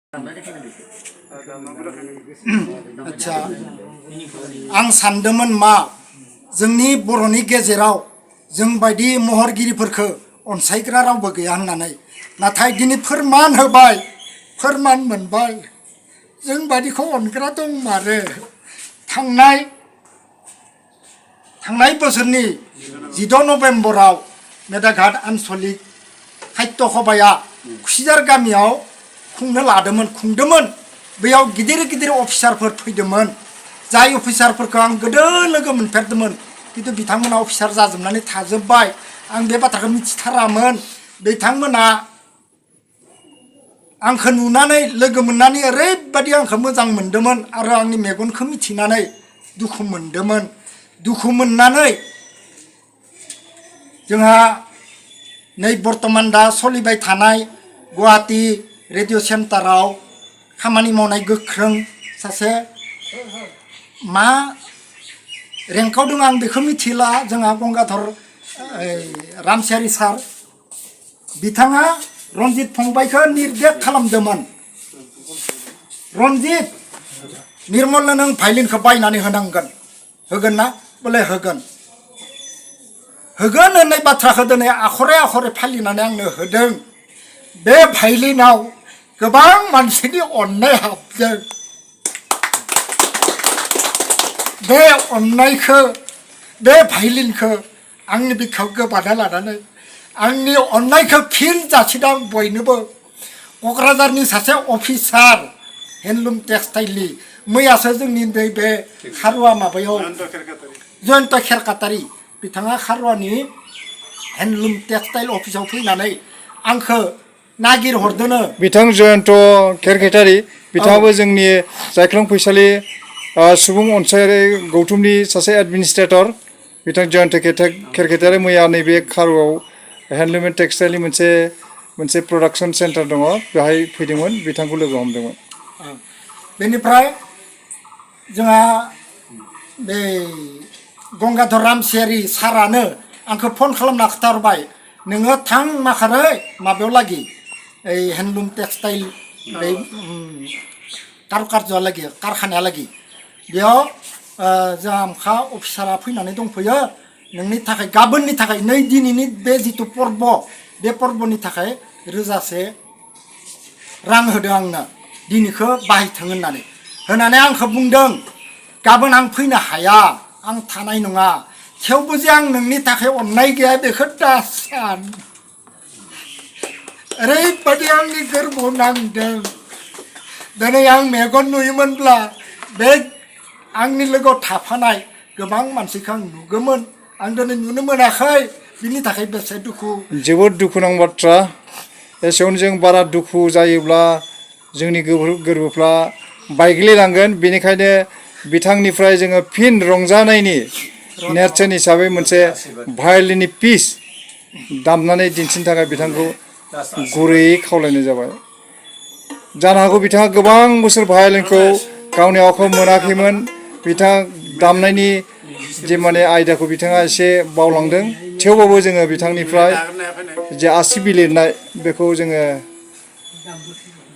आच्छा आं सानदोंमोन मा जोंनि बर'नि गेजेराव जों बायदि महरगिरिफोरखौ अनसायग्रा रावबो गैया होननानै नाथाय दिनै फोरमान होबाय फोरमान मोनबाय जों बायदिखौ अनग्रा दंमारो थांनाय बोसोरनि 16 नभेम्बराव मेदाघाट आन्चलिक साहित्य सभाया कुसिझार गामियाव खुंदोंमोन बेयाव गिदिर गिदिर अफिसारफोर फैदोंमोन जाय अफिसारफोरखौ आं गोदो लोगो मोनफेरदोंमोन किन्तु बिथांमोना अफिसार जाजोबनानै थाजोब्बाय आं बे बाथ्राखौ मिथिथारामोन बिथांमोना आंखौ नुनानै लोगो मोननानै ओरैबादि आंखौ मोजां मोनदोंमोन आरो आंनि मेगनखौ मिथिनानै दुखु मोननानै जोंहा नै बर्तमान दा सोलिबाय थानाय गुवाहाटी रेडिअ सेन्टाराव खामानि मावनाय गोख्रों सासे मा रेंकआव दं आं बेखौ मिथिला जोंहा गंगाधर रामसियारि सार बिथाङा रन्जित फंबायखौ निर्देश खालामदोंमोन रन्जित निर्मलनो नों भायलिनखौ बायनानै होगोन ना बोले होगोन होननाय बाथ्राखौ दिनै आखरे आखरे फालिनानै आंनो होदों बे भायलिनाव गोबां मानसिनि अननाय हाबदों बे अननायखौ बे भायलिनखौ आंनि बिखायाव गोबाना लानानै आंनि अननायखौ फिन जासिदों आं बयनोबो क'क्राझारनि सासे अफिसार हेन्दलुम टेक्सटाइलनि मैयासो जोंनि नैबे खारुवा माबायाव जयन्त खेरकातारि बिथाङा खारुवानि हेन्दलुम टेक्सटाइल अफिसाव फैनानै आंखौ नागिरहरदोंनो बिथां जयन्त खेरकातारि बिथाङाबो जोंनि जायख्लं फैसालि सुबुं अनसायारि गौथुमनि सासे एडमिनिस्ट्रेटर बिथां जयन्त खेरकातारि मैया नैबे खारुवाव हेन्दलुम एन्ड टेक्सटाइलनि मोनसे प्रडाक्सन सेन्टार दङ बेहाय फैदोंमोन बिथांखौ लोगो हमदोंमोन बेनिफ्राय जोंहा बे गंगाधर रामसियारि सारानो आंखौ फन खालामना खिथाहरबाय नोङो थां माखारै माबायाव लागि ओइ हेन्दलुम टेक्सटाइल बै कारुकार्ज'आ लागि कारखानाया लागि बेयाव जोंहा आमखा अफिसारा फैनानै दंफैयो नोंनि थाखाय गाबोननि थाखाय नै दिनैनि बे जिथु पर्ब बे पर्बनि थाखाय 1000 रां होदों आंनो दिनैखौ बाहायथों होननानै आंखौ बुंदों गाबोन आं फैनो हाया आं थानाय नङा थेवबो जे आं नोंनि थाखाय अननाय गैया बेखौ दासान ओरैबादि आंनि गोरबोआव नांदों दिनै आं मेगन नुयोमोनब्ला बे आंनि लोगोआव थाफानाय गोबां मानसिखौ आं नुगौमोन आं दिनै नुनो मोनाखै बिनि थाखाय बेसे दुखु जोबोद दुखुनां बाथ्रा एसेयावनो जों बारा दुखु जायोब्ला जोंनि गोरबोफ्रा बायग्लिलांगोन बेनिखायनो बिथांनिफ्राय जोङो फिन रंजानायनि नेरसोन हिसाबै मोनसे भायलिननि पिस दामनानै दिन्थिनो थाखाय बिथांखौ गुरैयै खावलायनाय जाबाय जानो हागौ बिथाङा गोबां बोसोर भायलिनखौ गावनि आखायाव मोनाखैमोन बिथाङा दामनायनि जे माने आयदाखौ बिथाङा एसे बावलांदों थेवबाबो जोङो बिथांनिफ्राय जे आसि बिलिरनाय बेखौ जोङो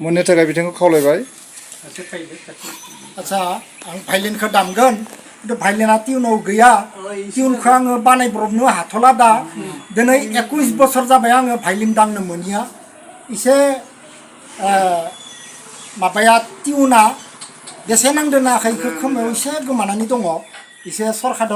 मोननो थाखाय बिथांखौ खावलायबाय आच्छा आं भायलिनखौ दामगोन खिन्थु भायलिना टिउनाव गैया टिउनखौ आङो बानायब्रबनो हाथ'ला दा दिनै 21 बोसोर जाबाय आङो भायलिन दामनो मोनिया एसे माबाया टिउना बेसे नांदों नाङाखै खोमायाव एसे गोमानानै दङ एसे सरखार